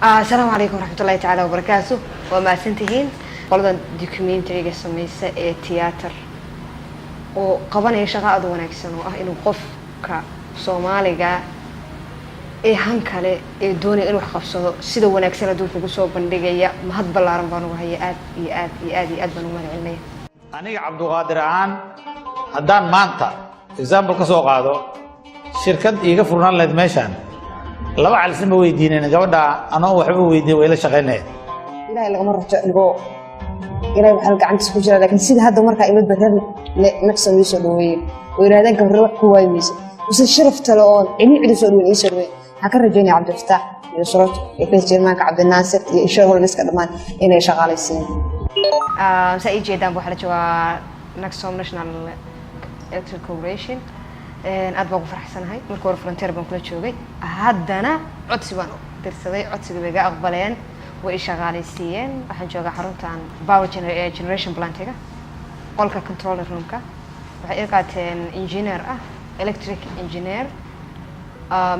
Asalaamu calaykum waraxmatullahi tacaala wabarakaatu. Waa mahadsantihiin qoladan documentary-ga sameysa ee tiyaatar oo qabanaya shaqo aada u wanaagsan, oo ah inuu qofka Soomaaliga ee han kale ee doonaya inuu wax qabsado sida wanaagsan adduunka ugu soo bandhigaya. Mahad ballaaran baan ugu haya. Aad iyo aad iyo aad iyo aad baan ugu mahad celinaya. Aniga Cabduqaadir ahaan, haddaan maanta example ka soo qaado, shirkad iiga furnaan lahayd meeshaan, laba calsi ma weydiinin gabadha, anoo waxba weydiin way la shaqaynaya. Ilahay lagama rajo dhigo, Ilahay waxaan gacantiisa ku jira, laakiin sida hadda markaa imid ba reer nafsan ii soo dhaweeyey oo yidhahdeen, "Gabarre, wax ku waayi maysa," mise sharaf tale oon cidin cidi soo dhaweyn ii soo dhaweyn. Waxaan ka rajaynaya Cabdifataax iyo Surot iyo vice chairmanka Cabdinaasir iyo shareholderska dhammaan inay shaqaalaysiiyaan. Saa ii jeedaan, waxaa la joogaa Naxom National Electric Corporation. Aad baan ugu faraxsanahay. Marka hore volunteer baan kula joogay, haddana codsi baan dirsaday, codsiga bay iga aqbaleen, way i shaqaalaysiiyeen. Waxaan joogaa xaruntan power generation plantiga, qolka controller roomka. Waxay ii qaateen engineer ah, electric engineer.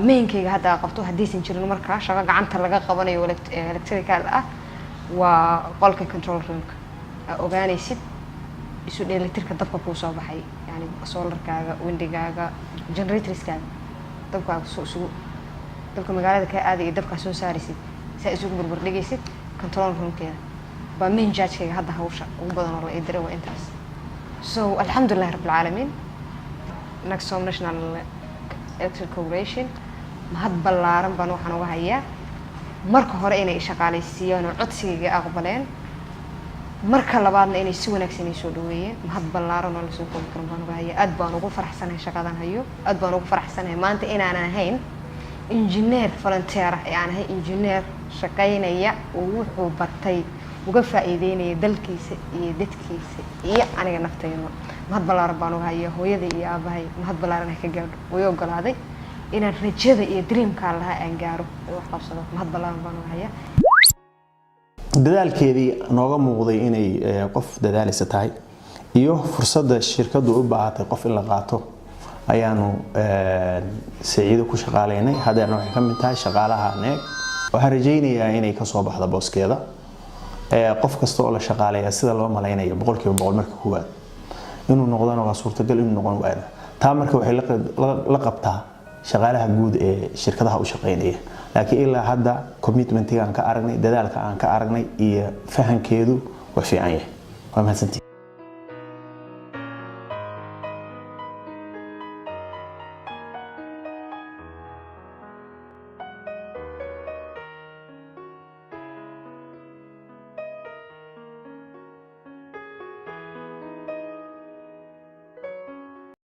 Mainkayga hadda qabto, haddaysan jirin markaa shaqo gacanta laga qabanayo electrical ah, waa qolka control roomka. Aa ogaanaysid isu dheelitirka dabka kuu soo baxay, yani solarkaaga, windigaaga, generatorskaaga, dabkaaga soo isugu dabka magaalada kaa aadaya iyo dabkaa soo saaraysid saa isugu barbardhigaysid. Control roomkeeda baa main chargekayga hadda. Hawsha ugu badan oo la ii diray waa intaas. So alxamdulilahi rabbil caalamiin, Naxom National Electric Corporation mahad ballaaran baan waxaan uga hayaa marka hore inay shaqaalaysiiyeen oo codsigayga aqbaleen, marka labaadna inay si wanaagsan ii soo dhaweeyeen. Mahad ballaaran oo lasoo koobi karin baan uga hayaa. Aad baan ugu faraxsanahay shaqadan hayo. Aad baan ugu faraxsanahay maanta inaanan ahayn engineer volunteer ah ee aan ahay engineer shaqaynaya oo wuxuu bartay uga faa'iideynaya dalkiisa iyo dadkiisa iyo aniga naftayda. Mahad ballaaran baan uga hayaa hooyada iyo aabahay. Mahad ballaaran ha ka gaadho, way ogolaaday inaan rajada iyo dreamkaa lahaa aan gaaro oo wax qabsado. Mahad ballaaran baan uga hayaa. Dadaalkeedii nooga muuqday inay qof dadaalaysa tahay iyo fursadda shirkaddu u baahatay qof in la qaato ayaanu Saciido ku shaqaalaynay. Hadeerna waxay ka mid tahay shaqaalaha NEC. Waxaan rajaynayaa inay kasoo baxdo booskeeda. Qof kasta oo la shaqaaleeya sida loo malaynayo 100% marka koowaad inuu noqdona waa suurtagal, inuu noqon waayna taa marka waxay la qabtaa shaqaalaha guud ee shirkadaha u shaqaynaya. Laakiin ilaa hadda commitmentiga aan ka aragnay, dadaalka aan ka aragnay iyo fahankeedu waa fiican yahay. Waa mahadsantihi.